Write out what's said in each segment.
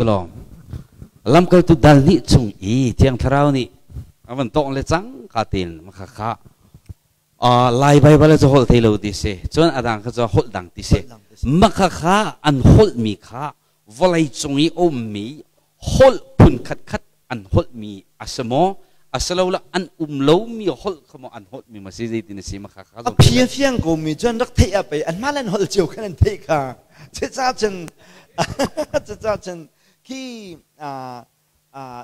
Lawm. Lamkaltu dal nih chung i Thiang Thlarau nih a van tawng le cang ka tel ma kha kha Lai Baibal cu holh thei lo ti si cun adang kha cu holh dang ti si ma kha kha an holh mi kha vawlei cung i ummi holh phun khat khat an holh mi a si maw asilo an um lomi holh kha maw an holh mi ma si zeitin a si ma kha kha a phia fiang ko mi cun rak theih a pei an mah lan holh cio khan an theih kha cuca cun cuca cun khi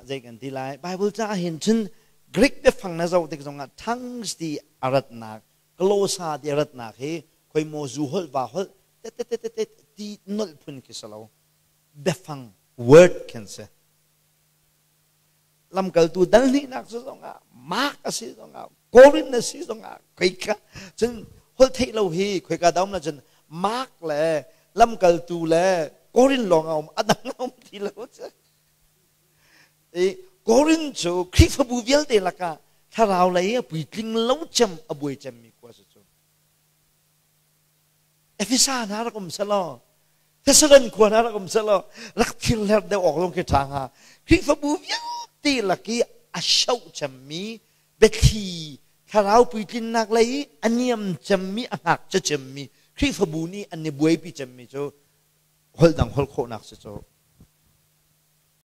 zei kan ti lai Bible ca hin cun Greek biafang na zoh tik zongah tongues ti a ratnak glosa ti a ratnak hi khoi maw zu holh va holh te te te te ti nolh phun khi si lo biafang word khin si Lamkaltu dal hnihnak cu zongah Mark a si zongah Korin a si zongah khoika cun holh theih lo hi khoika dah um la cun Mark le lamkaltu le Korin lawng a um a dang a um ti lo cu. I Korin cu Khrihfabu vialte lakah thlarau lei a puitling lo cem a buai cemmi khua si cu. Efesa hna rak um selaw Thessalon khua hna rak um selaw rak thirhler deuh awk zong khi ṭha hnga. Khrihfabu vialte lak i a shoh cemmi biathli thlarau puitlinnak lei i a niam cemmi a ngakchia cemmi Khrihfabu nih an i buaipi cemmi cu holh dang holh khawhnak si cu.